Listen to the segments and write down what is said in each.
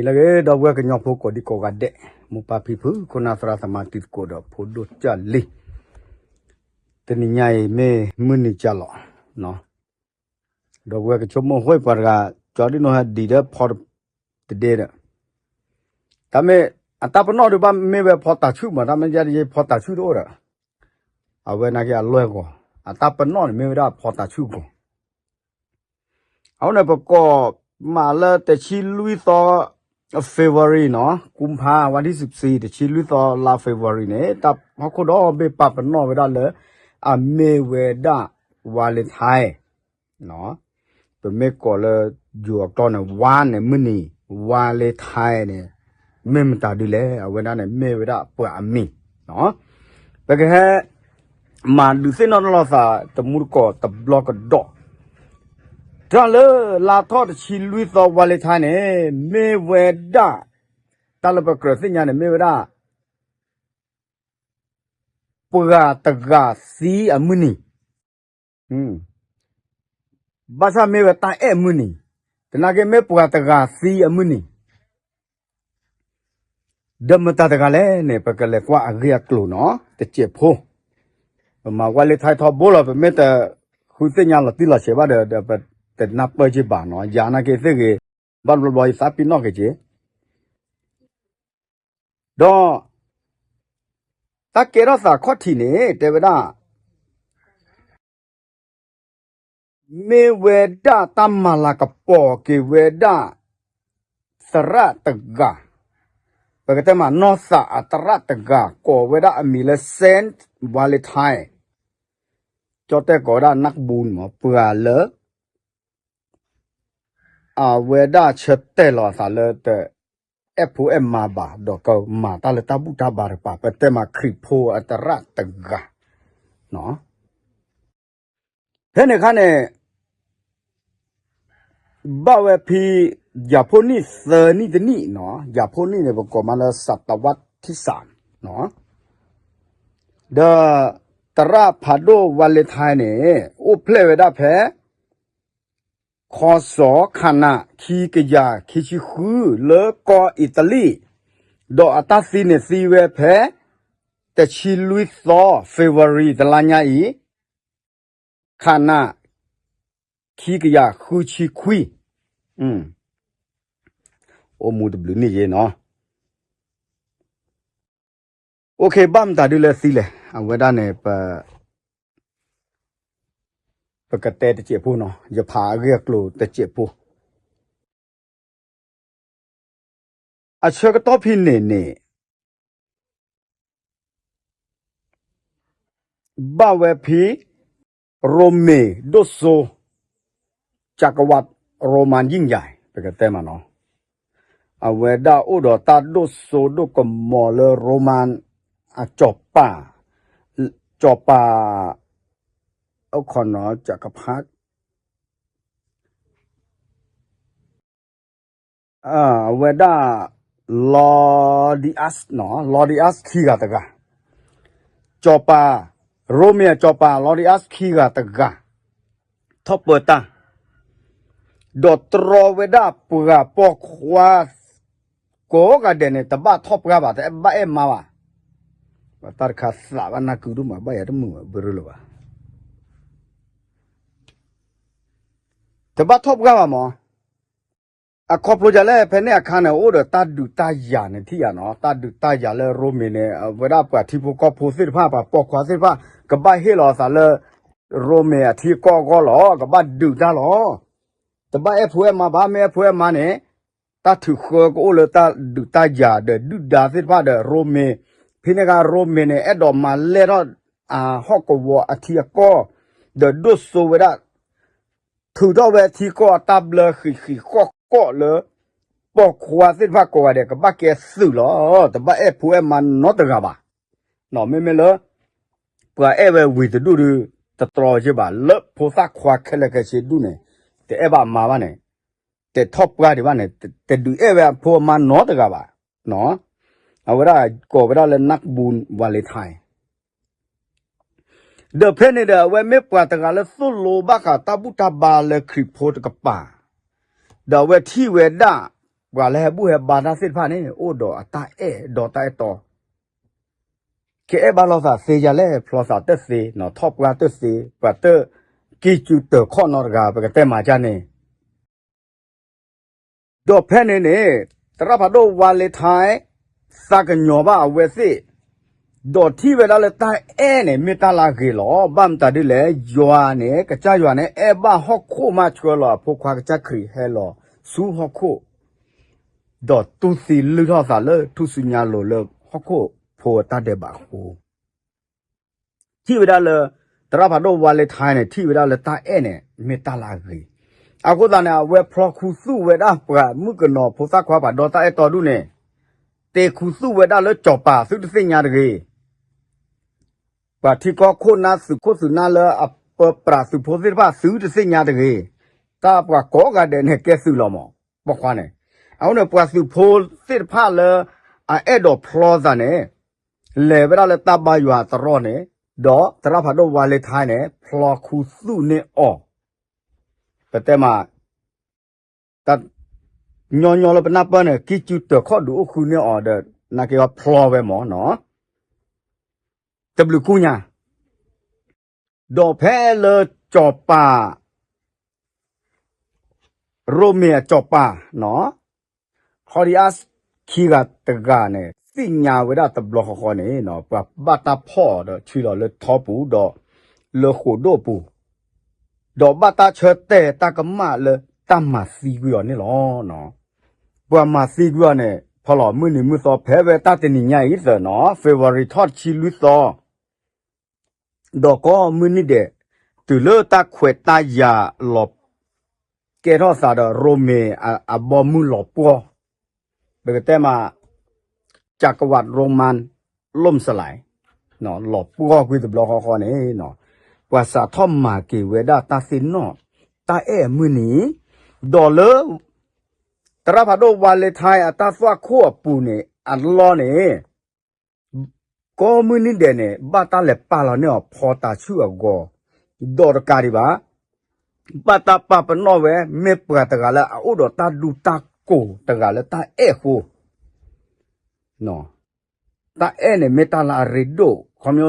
လၢအဂ့ၤ ဒီပုၢ်ဝဲၢ်ကညီဖိကိးဒံကိးဂၤဒဲး, မိၢ်ပၢ်ဖံဖု ခိၣ်နၢ်သရၣ်သမါတံၤသကိးဒီးဖိဒိၣ်ကၢ်လံၤ, တနံၤညါအံၤမ့ၢ်မုၢ်နံၤကၢ်လီၤ, ဒီပုၢ်ဝဲၢ်ကဆိကမိၣ် ဟိပှၤတဂၤ ကၠီဒ်နီၢ်ဟဲဒံးဒီးဖီတဒ့ဒီး, တၢ်မ့ၢ် အတၢ်ပနီၣ်ဒုးဘၣ်မ့ၢ်ဝဲဖီတၤဆူၣ်မး, တၢ်မ့ၢ်ယဲဒ်ယဲဖီတၤဆူၣ်တအိၣ်ဒီး, အဝဲနာ်က့အလွဲၢ်ဂီၤ, အတၢ်ပနီၣ်န့ၣ်မ့ၢ်ဝဲဒၣ်ဖီတၤဆူၣ်ဂီၤ အဃိန့ၣ် ပကိးမးလၢတဆံလွံၢ်သီ February နီၤ, ကုမ်ဖါ ဝါထံၣ်စံး တဆံလွံၢ်သီလါ February န့ၣ် တၢ်ဟီၣ်ခိၣ်ဒီဘ့ၣ်ပာ်ပနီၣ်ဝဲဒၣ်လၢ အမ့ၢ်ဝဲဒၣ် Valentine နီၤ, ပမ့ၢ်ကိးလၢယိၤအကျိာ်န့ၣ် ဝါန့ၣ်မုၢ်နံၤ, Valentine န့ၣ် မ့ၢ်မတၤဒုလဲၣ်, အဝဲဒၣ်န့ၣ်မ့ၢ်ဝဲဒၣ်ပှၤအမံၤနီၤ. ပကဟဲ မၤဒုးသ့ၣ်နီၣ်ထီၣ်လိာ်သးတမူတကိးတဘျီကဒီး, တၢ်လၢလါထီၣ်တဆံလွံၢ်သီ Valentine န့ၣ် မ့ၢ်ဝဲဒၣ် တၢ်လၢပကြၢးသ့ၣ်ညါန့ၣ် မ့ၢ်ဝဲဒၣ် ပှၤတဂၤသံအမုၢ်နံၤ, ဘၣ်ဆၣ်မ့ၢ်ဝဲတၢ်အဲၣ်မုၢ်နံၤ, သနာ်က့မ့ၢ်ပှၤတဂၤသံအမုၢ်နံၤ ဒီးမတၤတဂၤလဲၣ်န့ၣ် ပကလဲၤကွၢ်အဂ့ၢ်အကျိၤနီၤ, တစဲးဖိ, ပမၤ Valentine ထီဘိလီၤ, ပမ့ၢ်တဃုသ့ၣ်ညါလီၤတံၢ်လီၤဆဲးဘၣ်ဒီး ပတနၢ်ပၢၢ်က့ၤဘၣ်နီၤ, ယၤနာ်က့သ့ၣ်ဂ့ၤ, ဘၣ်ဘျီဘျီယသးပ့ၤနီၣ်က့ၤက့ၤ, ဒီး တၢ်ကဲထီၣ်သးခီၣ်ထံးန့ၣ် တဲဝဲဒၣ် မ့ၢ်ဝဲဒၣ်တၢ်မၤလၤကပီၤက့ၤဝဲဒၣ် သရၣ်တဂၤ, ပကတဲမးနီၢ်သးအသရၣ်တဂၤ ကိးဝဲဒၣ်အမံၤလၢ Saint Valentine, ကၠီတဲကိးဝဲဒၣ် နၢ်ဘူၣ်မး ပှၤလၢ အဝဲဒၣ်ဆၢတဲာ်လီၤအသးလၢတအဲၣ်ဖိအဲၣ်မါဘၣ် ဒီးကမၤတၢ်လၢတၢ်ဘူၣ်တၢ်ဘါတကပၤ ပတဲမးခရံာ်ဖိအသရၣ်တဂၤ, ဖဲန့ၣ်အခါန့ၣ် ဘၣ်ဝဲဖဲ ယၤဖိနံၣ်သၢနံၣ်တနံၣ်နီၤ, ယၤဖိနံၣ်န့ၣ် ပကိးမးလၢ စးတဝးထံစး ဒီး သရၣ်ဖးဒိၣ် Valentine န့ၣ် အိၣ်ဖျဲၣ်ဝဲဒၣ်ဖဲ ခီစီၤ ခးနး ခံကယၤခံဆံဃု လၢကီၢ်အံၣ်တလံၣ်, ဒီးအတၢ်သံန့ၣ်သံဝဲဖဲ တဆံလွံၢ်သီ February တလါညါအံၤ ခးနး ခံကယၤဃုဆံခွံ, အိၣ်မူတဘျုးနံၣ်ယဲနီၤ. OK, ဘၣ်မတၤဒုလဲၣ်သံလဲၣ်, အဝဲဒၣ်န့ၣ် ပ ပကတဲတစဲးဖိနီၤ, ယဖးအဂ့ၢ်အကျိၤတစဲးဖိ အဆၢကတီၢ်ဖဲန့ၣ်န့ၣ် ဘၣ်ဝဲဖဲ ရိမ့ၤ ဒိၣ်စိ ကကဝး ရိမန်ယံၣ်ယၤ ပကတဲမးနီၤ, အဝဲဒၣ်အိၣ်ဒီးတၢ်ဒိၣ်စိဒိၣ်ကမီၤလၢ ရိမန် အစီၤပၤ, စီၤပၤ အိၣ်ခိးနီၤ ကကဖး အဝဲဒၣ် လီဒံအးစ်နီၤ, လီဒံအးစ်ခံဂၤတဂၤ, စီၤပၤ ရိမ့ၤအစီၤပၤ လီဒံအးစ်ခံဂၤတဂၤ ထီၣ်ပၢတၢ်, ဒီးတြီဝဲဒၣ်ပှၤပိာ်ခွါ ကိးဂၤဒဲးန့ၣ် တဘၣ်ထီၣ်ပှၢ်ဘၣ်, တဘၣ်အဲၣ်မါဘၣ်. တၢ်တခါသးဘၣ်နၢ်ကုဒိၣ်မး ဘၣ်ယၤတမုာ်ဘၣ် ဘရၢလၢၤဘၣ်. တဘၣ်ထီၣ်ပှၢ်ဘၣ်မး. အခီဖျိဒ်လဲၣ် ဖဲန့ၣ်အခါန့ၣ် အိၣ်ဒီးတၢ်ဒုးတၢ်ယၤန့ၣ်ထံၣ်ယၤနီၤ, တၢ်ဒုးတၢ်ယၤလၢရိမ့ၤန့ၣ် အဝဲဒၣ်ပှၤထံဖိကီၢ်ဖိသ့ၣ်တဖၣ် ပှၤပိာ်ခွါသ့ၣ်တဖၣ် ကဘၣ်ဟ့ၣ်လီၤအသးလၢ ရိမ့ၤအထံအကီၢ်အဂီၢ်လီၤ, ကဘၣ်ဒုးတၢ်လီၤ. တဘၣ်အဲၣ်ဖိအဲၣ်မါဘၣ်, မ့ၢ်အဲၣ်ဖိအဲၣ်မါန့ၣ် တၢ်ထုးဃၢကအိၣ်လၢတၢ်ဒုးတၢ်ယၤဒီးဒုၣ်ဒါသ့ၣ်တဖၣ်ဒီးရိမ့ၤ, ဖဲန့ၣ်အခါရိမ့ၤန့ၣ် အဲၣ်ဒိးမၤလဲၢ်ထီၣ် အဟီၣ်ကဝီၤအထံအကီၢ်, ဒီးဒိၣ်စိဝဲဒၣ် ထုးထီၣ်ဝဲထံကီၢ်အတၢ်ဘျၢဃံးဃံးဃီၣ်ဃီၣ်လၢ ပိာ်ခွါသ့ၣ်တဖၣ်ကိးဂၤဒဲး ကဘၣ်ကဲသုးလီၤ, တဘၣ်အဲၣ်ဖိအဲၣ်မါနီတဂၤဘၣ်. မ့မ့ၢ်လၢ ပှၤအဲၣ်ဝဲဝံၤတဒူၣ်ဒုး တတြီက့ဘၣ်, လၢဖိသၣ်ခွါခဲလၢာ်ခဲဆ့ဒူၣ်န့ၣ် တအဲၣ်ဘၣ်မါဘၣ်န့ၣ်, တထီၣ်ပှၢ်ဒံးဘၣ်န့ၣ်, တဒုးအဲၣ်ဝဲအဖိအမါနီတဂၤဘၣ်. အဝဲဒၣ်ကိးဝဲဒၣ်လၢ နၢ်ဘူၣ် ဝၤလ့ၤထါ ဒီးဖဲန့ၣ်ဒီး အဝဲမ့ၢ်ပှၤတဂၤလၢသိၣ်လိဘၣ်ဃးတၢ်ဘူၣ်တၢ်ဘါလၢခရံာ်ဖိတကပၤ, ဒီးအဝဲထံၣ်ဝဲဒၣ် ပှၤလၢဟဲဘူၣ်ဟဲဘါတၢ်သ့ၣ်တဖၣ်န့ၣ် အိၣ်ဒီးအတၢ်အဲၣ်ဒီးတၢ်အဲၣ်တီ ကအဲၣ်ဘၣ်လိာ်သးသ့ယၤလဲၣ်, ဖျီသးတသ့, ထီၣ်ပှၢ်တသ့, ပှၤတကံၢ်ကူတၢၤခီၣ်နီတဂၤ ပကတဲမၤကၢ်န့ၣ် ဒီးဖဲန့ၣ်န့ၣ် သရၣ်ဖးဒိၣ်ဝါလ့ထါ သးကညီၤဘၣ်အဝဲသ့ၣ်, ဒီးထံၣ်ဝဲဒၣ်လၢတၢ်အဲၣ်န့ၣ် မ့ၢ်တၢ်လၢအဂ့ၤလီၤ. ဘၣ်မတၤဒ်လဲၣ်, ယွၤန့ၣ် ကစၢ်ယွၤန့ၣ် အဲၣ်ဘၣ်ဟီၣ်ခိၣ်မးဆှၢလီၤအဖိခွါကစၢ်ခရံာ်ဟဲလီၤဆူဟီၣ်ခိၣ် ဒီးတူၢ်သံလုၢ်ထီၣ်သးလၢထူၣ်စုညါလိၤလၢဟီၣ်ခိၣ်ဖိအတၢ်ဒဲးဘးအဃိ ထံၣ်ဝဲဒၣ်လၢ သရၣ်ဖးဒိၣ်ဝါလ့ထါန့ၣ် ထံၣ်ဝဲဒၣ်လၢတၢ်အဲၣ်န့ၣ် မ့ၢ်တၢ်လၢအဂ့ၤ. အဃိသတးန့ၣ် အဝဲဖျီခူသူၣ်ဝဲဒၣ်ပှၤမုၣ်ကနီၤဖိသၣ်ခွါပှၤဒီတၢ်အဲၣ်တီဒူၣ်န့ၣ် တ့ခူသူၣ်ဝဲဒၣ်လၢစီၤပၤသုတသ့ၣ်ညါတဂ့ၤ, ပှၤထံကီၢ်ခိၣ်နၢ်သုးခိၣ်သုးနၢ်လၢအပၢပြးသုးဖိသ့ၣ်တဖၣ်သုတသ့ၣ်ညါတဂ့ၤ, တၢ်ပှၤကိးဂၤဒဲးန့ၣ်ကဲသုးလီၤမး, ပိာ်ခွါန့ၣ်. အဃိန့ၣ် ပှၤသုးဖိသ့ၣ်တဖၣ်လၢ အအဲၣ်ဒိးဖျီသးန့ၣ် လဲၤဝဲဒၣ်လၢတၢ်ဘါယွၤအသရိာ်န့ၣ်, ဒီးသရၣ်ဖးဒိၣ်ဝါလ့ထါန့ၣ် ဖျီခူသူၣ်န့ၢ်အီၤ, ပတဲမး တၢ်ညီညီလၢပနၢ်ပၢၢ်န့ၣ် ကံၢ်ကူတၢၤခီၣ်ဒုးအိၣ်ဃုန့ၢ်အီၤဒီး နာ်က့ၤအီၤဖျီဝဲမးနီၤ, တဘျုးကူၣ်ညါ, ဒီးဖဲလၢစီၤပၤ ရိမ့ၤအစီၤပၤနီၤ ခီဒံအါ ခံဂၤတဂၤန့ၣ် သ့ၣ်ညါဝဲဒၣ်တဘျီဃီဃီန့ၣ် ပှၤဘၣ်တၢ်ဖီၣ်ဒီးဆံးလီၤလၢထီပူၤဒီး လၢဃိာ်ဒိၣ်ပူၤ, ဒီးဘၣ်တၢ်ဆၢတဲာ်တၢ်ကမၣ်လၢတၢ်မၤသံကွံာ်အီၤန့ၣ်လီၤ. ပှၤမၤသံကွံာ်အီၤန့ၣ် ဖီလီၤမုၢ်နံၤမုၢ်သီဖဲဝဲတၢ်တနံၤညါအံၤသၢနီၤ February ထီၣ်တဆံလွံၢ်သီ ဒီးကိးမုၢ်နံၤဒဲး တုၤလၢတၢ်ခွဲးတၢ်ယာ်လီၤ ကဲထီၣ်သးဒီးရိမ့ၤအဘီမုၢ်လီၤပှီၢ်, ပကတဲမး จักรวรรดิโรมันล่มสลาย လီၤပှီၢ်ကွံာ်တဘျီဃီဃီန့ၣ် ပှၤစးထီၣ်မၤက့ၤဝဲဒၣ်တၢ်သ့ၣ်နီၣ် တၢ်အဲၣ်အမုၢ်နံၤ, ဒီးလၢ သရၣ်ဖးဒိၣ်ဝါလ့ထါအတၢ်သွၣ်ခိၣ်အပူၤန့ၣ် အလီၢ်န့ၣ် ကိးမုၢ်နံၤဒဲးန့ၣ် ဘၣ်တၢ်လဲၤပာ်လီၤန့ၢ်အီၤဖီတၤဆူၣ်အဂီၤ, ဒီးတကးဒံးဘၣ် ဘၣ်တၢ်ပာ်ပနီၣ်ဝဲ မ့ၢ်ပှၤတဂၤလၢအအိၣ်ဒီးတၢ်ဒူတၢ်ကိၢ်တဂၤလၢတၢ်အဲၣ်အဃိ, တၢ်အဲၣ်န့ၣ်မ့ၢ်တၢ်လၢအရ့ဒိၣ်, ခီ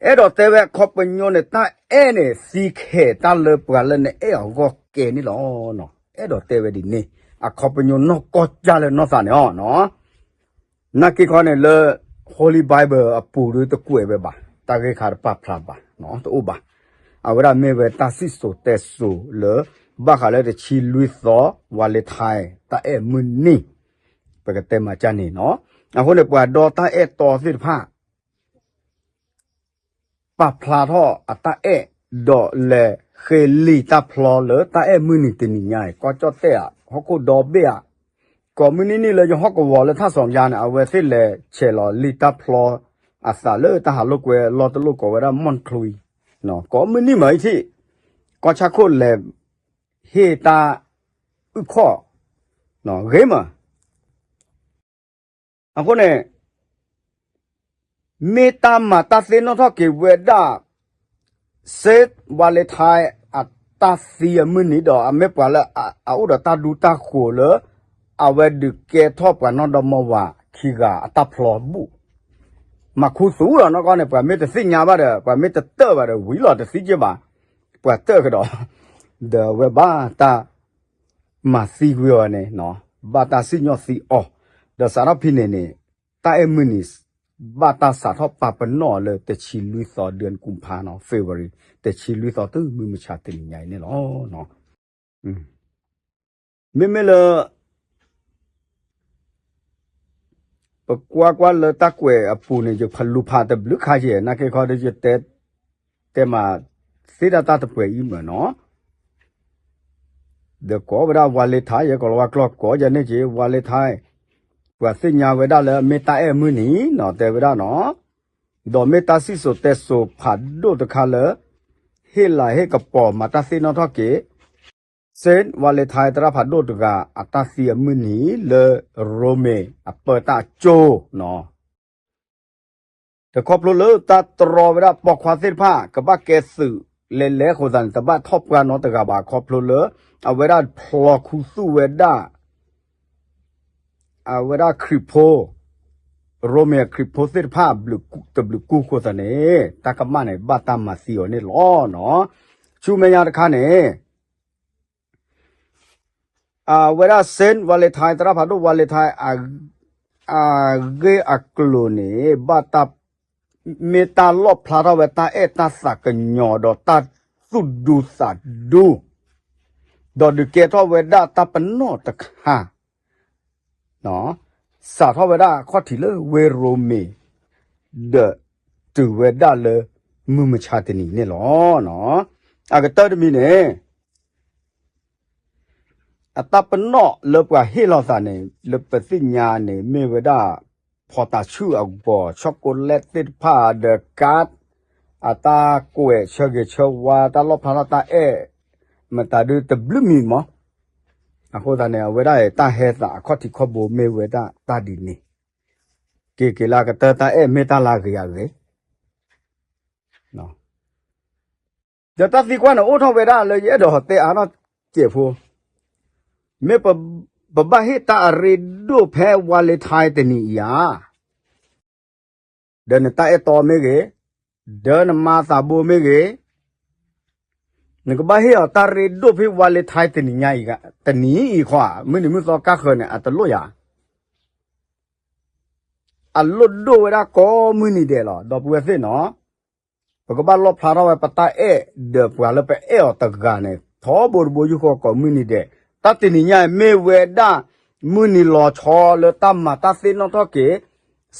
အဲၣ်ဒိးတဲဝဲအခီပညီန့ၣ် တၢ်အဲၣ်န့ၣ်သံခဲးတၢ်လၢပှၤလၢနအဲၣ်အဂီၢ်ကဲန့ၣ်လီၤ. အဲၣ်ဒိးတဲဝဲဒ်န့ၣ် အခီပညီနီၢ်ကီၢ်ကၢ်လၢနီၢ်သးန့ၣ်အီၤ နာ်က့ခီန့ၣ်လၢ Holy Bible အပူၤဒ်တကွဲးဝဲဘၣ်, တၢ်ဂ့ၢ်ခါတပာ်ဖျါဘၣ်, တအိၣ်ဘၣ်. အဝဲဒၣ်မ့ၢ်ဝဲတၢ်စံၣ်စိၤတဲစိၤလၢ ဘၣ်ဃးလၢတဆံလွံၢ်သီ ဝါလ့ထါ တၢ်အဲၣ်မုၢ်နံၤ, ပကတဲမၤကၢ်န့ၣ်နီၤ. အဃိန့ၣ် ပှၤဒီတၢ်အဲၣ်တီသ့ၣ်တဖၣ် ပာ်ဖျါထီၣ်အတၢ်အဲၣ် ဒီးလဲၤဃ့လံာ်တၢ်ဖျီလၢတၢ်အဲၣ်မုၢ်နံၤတနံၤညါအံၤ ကီၢ်ကၠီၣ်တဲၣ်ဧါ, ဟီၣ်ခိၣ်ဒီဘ့ၣ်ဧါ, ကိးမုၢ်နံၤနံၤလၢယဟီၣ်ကဝီၤလၢထၣ်စီၤယါန့ၣ် အဝဲသ့ၣ်လဲၤဆဲးလီၤလံာ်တၢ်ဖျီအသးလၢတၢ်ဟးလိာ်ကွဲလီၢ်တလိာ်ကိးဝဲဒၣ် မွန်ချွံ, ကိးမုၢ်နံၤမးအံၤထံၣ် ကီၢ်ဆၣ်ခိၣ်လဲၤဟ့ၣ်တၢ် အုၣ်ခီၣ် ဂ့ၤမး. အဃိန့ၣ် မ့ၢ်တၢ်မၤတၢ်သ့ၣ်နီၣ်ထီၣ်က့ၤဝဲဒၣ် စ့ဝါလ့ထါ အတၢ်သံအမုၢ်နံၤဒီး အမ့ၢ်ပှၤလၢအအိၣ်ဒီးတၢ်ဒူတၢ်ဃိၤလၢ အဝဲဒုးကဲထီၣ်ပှၤနီၢ်ဒီမါဝၤခံဂၤအတၢ်ဖျီဘူၣ် မၤခူသူၣ်လီၤနီၢ်ကီၢ်န့ၣ် ပှၤမ့ၢ်တသ့ၣ်ညါဘၣ်ဒီး ပှၤမ့ၢ်တတၢၢ်ဘၣ်ဒီး ဝံၤလီၤတသံက့ဘၣ်, ပှၤတၢၢ်ကဒီး ဒီးအဝဲဘၣ်တၢ် မၤသံကွံာ်အီၤန့ၣ် ဘၣ်တၢ်စံၣ်ညီၣ်သံအီၤ, ဒီးစးထီၣ်ဖဲန့ၣ်န့ၣ် တၢ်အဲၣ်မုၢ်နံၤ ဘၣ်တၢ်စးထီၣ်ပာ်ပနီၣ်အီၤလၢတဆံလွံၢ်သီ ဒၢၣ်ကူဖါနီၤ February တဆံလွံၢ်သီတုၤမုၢ်မဆါတနံၤညါအံၤန့ၣ်လီၤ. မ့မ့ၢ်လၢ ပကွၢ်ကွၢ်လၢတၢ်ကွဲးအပူၤန့ၣ် ယဖလူဖးတဘျုးခါယဲၢ် နာ်က့ခီဒီးယတဲ တဲမးသ့တၢ်တၢ်တပှဲၤအံၤမ့ၢ်နီၤ, ဒီးကိးဝဲဒၣ်ဝါလ့ထါ ယဲကိးလီၤဝါကျီၢ်ကိးယၤန့ၣ်က့ၤ ဝါလ့ထါ ပှၤသ့ၣ်ညါဝဲဒၣ်လၢမ့ၢ်တၢ်အဲၣ်မုၢ်နံၤနီၤ တဲဝဲဒၣ်နီၤ, ဒီးမ့ၢ်တၢ်စံၣ်စိၤတဲစိၤဖးဒိၣ်တခါလၢ ဟ့ၣ်လၤဟ့ၣ်ကပီၤမၤတၢ်သ့ၣ်နီၣ်ထီၣ်က့ၤ စ့ဝါလ့ထါ သရၣ်ဖးဒိၣ်တဂၤ အတၢ်သံအမုၢ်နံၤလၢ ရိမ့ၤအပၢတၢ်အကၠိနီၤ. ဒီးခီဖျိလၢတၢ်တြီဝဲဒၣ်ပိာ်ခွါသ့ၣ်တဖၣ် ကဘၣ်ကဲသုး လဲၤလဲၤအဃိသတးန့ၣ် တဘၣ်ထီၣ်ပှၢ်နီတဂၤဘၣ် ခီဖျိလၢ အဝဲဒၣ်ဖျီခူသူၣ်ဝဲဒၣ် အဝဲဒၣ်ခရံာ်ဖိ ရိမ့ၤခရံာ်ဖိသ့ၣ်တဖၣ် တဘျုးကူၣ်အဃိသတးန့ၣ် တၢ်ကမၣ်န့ၣ် ဘၣ်တၢ်မၤသံအီၤန့ၣ်လီၤနီၤ. ဆူမဲာ်ညါတခါန့ၣ် အဝဲဒၣ် Saint Valentine သရၣ်ဖးဒိၣ် Valentine အဂ့ၢ်အကျိၤန့ၣ် ဘၣ်တၢ် မ့ၢ်တၢ်လီၣ်ဖျါထီၣ်ဝဲတၢ်အဲၣ်တၢ်သးကညီၤဒီးတၢ်သူၣ်ဒူသးဒူ ဒီးဒုးကဲထီၣ်ဝဲဒၣ်တၢ်ပနီၣ်တခါ စးထီၣ်ဝဲဒၣ်အခီၣ်ထံးလၢဝ့ၢ်ရိမ့ၤ ဒီးတုၤဝဲဒၣ်လၢမုၢ်မဆါတနံၤန့ၣ်လီၤ. အကတၢၢ်တမံၤန့ၣ် အတၢ်ပနီၣ်လၢပှၤဟ့ၣ်လီၤသးန့ၣ် လၢပသ့ၣ်ညါန့ၣ် မ့ၢ်ဝဲဒၣ် ဖီတၤဆူၣ်အဂီၤ chocolate သ့ၣ်တဖၣ်ဒီး ကး အတၢ်ကွဲးဆၢဂ့ၤဆၢဝါ တၢ်လီၣ်ဖျါထီၣ်တၢ်အဲၣ် မတၤဒုတဘျုးမံၤမး. အဃိသတးန့ၣ် အဝဲဒၣ်အံၤ တၢ်ဟဲသးအခီၣ်ထံးခီၣ်ဘိမ့ၢ်ဝဲဒၣ်တၢ်ဒ်န့ၣ် က့ၤက့ၤလၢအကတၢၢ်တၢ်အဲၣ်မ့ၢ်တၢ်လၢအဂ့ၤအဂ့ၤ ဒီးတၢ်သံကွၢ်န့ၣ်အိၣ်ထီၣ်ဝဲဒၣ်လၢယအဲၣ်ဒိးတဲအါထီၣ်စဲးဖိ, မ့ၢ်ပဘၣ်ဟ့ၣ်တၢ်အရ့ဒိၣ်ဖဲ Valentine တနံၤအံၤဧါ, ဒီးနတၢ်အဲၣ်တီမ့ၢ်ဂ့ၤ, ဒီးနမၤသးဘိမ့ၢ်ဂ့ၤ, နကဘၣ်ဟ့ၣ်အီၤတၢ်ရ့ဒိၣ်ဖဲ Valentine တနံၤညါအံၤ, တနံၤအံၤဃီဧါ, မုၢ်နံၤမုၢ်သီကါဃၢၤန့ၣ် အတလိၣ်ယၤ အလိၣ်ဒိၣ်ဝဲဒၣ်ကိးမုၢ်နံၤဒဲးလီၤ. ဒီပုၢ်ဝဲၢ်သ့ၣ်နီၤ, ပကဘၣ်လီၣ်ဖျါထီၣ်ဝဲပတၢ်အဲၣ်ဒီးပှၤလၢပအဲၣ်အီၤတဂၤန့ၣ် ထီဘိတဘိယူၢ်ဃီကိးမုၢ်နံၤဒဲး. တၢ်တနံၤညါအံၤမ့ၢ်ဝဲဒၣ် မုၢ်နံၤလီၤဆီလၢတၢ်မၤတၢ်သ့ၣ်နီၣ်ထီၣ်က့ၤ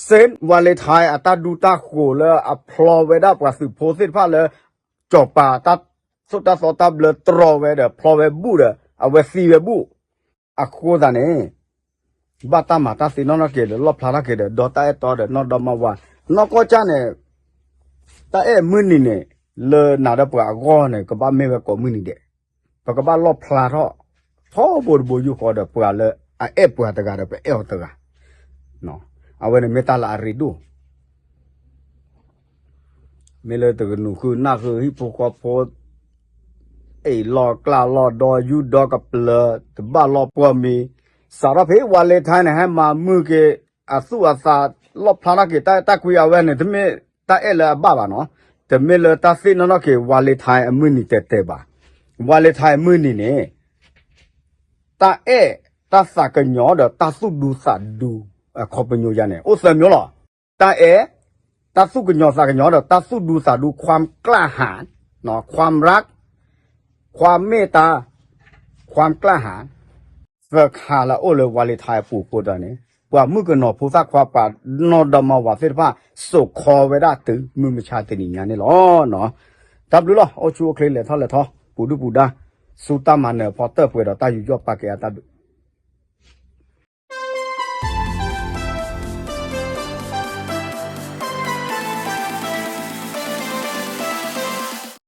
Saint Valentine အတၢ်ဒူတၢ်ဃိၤလၢအဖျီဝဲဒၣ်ပှၤသုးဖိသ့ၣ်တဖၣ်လၢ စီၤပၤတၢ်သိၣ်တၢ်သီတၢ်ဘျၢတြီဝဲဒီးဖျီဝဲဘူၣ်ဒီး အဝဲသံဝဲဘူၣ် အဃိသတးန့ၣ် ဘၣ်တၢ်မၤတၢ်သ့ၣ်နီၣ်ထီၣ်က့ၤဒီး လီၣ်ဖျါထီၣ်က့ၤဒီး ဒီတၢ်အဲၣ်တီဒီး နီၢ်ဒီမါဝၤ, နီၢ်ကီၢ်ကၢ်န့ၣ် တၢ်အဲၣ်မုၢ်နံၤန့ၣ် လၢနၤဒီးပှၤအဂီၢ်န့ၣ် ကဘၣ်မ့ၢ်ဝဲကိးမုၢ်နံၤဒဲး. ပကဘၣ်လီၣ်ဖျါထီၣ် ထီဘိတဘိယူၢ်ဃီဒီးပှၤလၢအအဲၣ်ပှၤတဂၤဒီးပအဲၣ်အီၤတဂၤ, အဝဲန့ၣ်မ့ၢ်တၢ်လၢအရ့ဒိၣ် မ့ၢ်လၢတကနူၤဃုနၢ်ဃုဟံၣ်ဖိဃီဖိ အ့ၣ်လီၤကျၢ်လီၤဒီးယူၢ်ဒီကပျၢၤ တဘၣ်လီၤပှီၢ်မံၤ, စးထီၣ်ဖဲ Valentine န့ၣ် ဟဲမၤမုာ်က့ၤ အသူၣ်အသး လီၣ်ဖျါထီၣ်က့ၤတၢ်အဲၣ်တၢ်ကွံအဝဲန့ၣ် တမ့ၢ်တၢ်အဲၣ်လၢအဘၣ်ဘၣ်နီၤ, တမ့ၢ်လၢတၢ်သ့ၣ်နီၣ်ထီၣ်က့ၤ Valentine အမုၢ်နံၤတဲာ်တဲာ်ဘၣ်. Valentine အမုၢ်နံၤန့ၣ် တၢ်အဲၣ်တၢ်သးကညီၤဒီးတၢ်သူၣ်ဒူသးဒူ အခီပညီယါန့ၣ် အိၣ်သၢမျိုးလီၤ. တၢ်အဲၣ် တၢ်သူၣ်ကညီၤသးကညီၤဒီးတၢ်သူၣ်ဒူသးဒူ ความกล้าหาญ, ความรัก, ความเมตตา, ความกล้าหาญ သၢခါလၢအအိၣ်လၢ Valentine အပူၤအဃိဒီးန့ၣ် ပှၤမုၣ်ကနီၤဖိသၣ်ခွါပှၤ နီၢ်ဒီမါဝၤသ့ၣ်တဖၣ် စိာ်ခီဝဲဒၣ်တုၤမုၢ်မဆါတနံၤညါန့ၣ်လီၤ. တၢ်ဘျုးလီၤ. အိၣ်ဆူၣ်အိၣ်ချ့လဲၤထီၣ်လဲၤထီ ပူၤဒုၣ်ပူၤဒါ ဆူတၢ်မၤနၢၤအဖီတၢၣ်ပှဲၤဒီးတၢ်ယူးယီၣ်ပာ်ကဲအတၢ်ဘျုး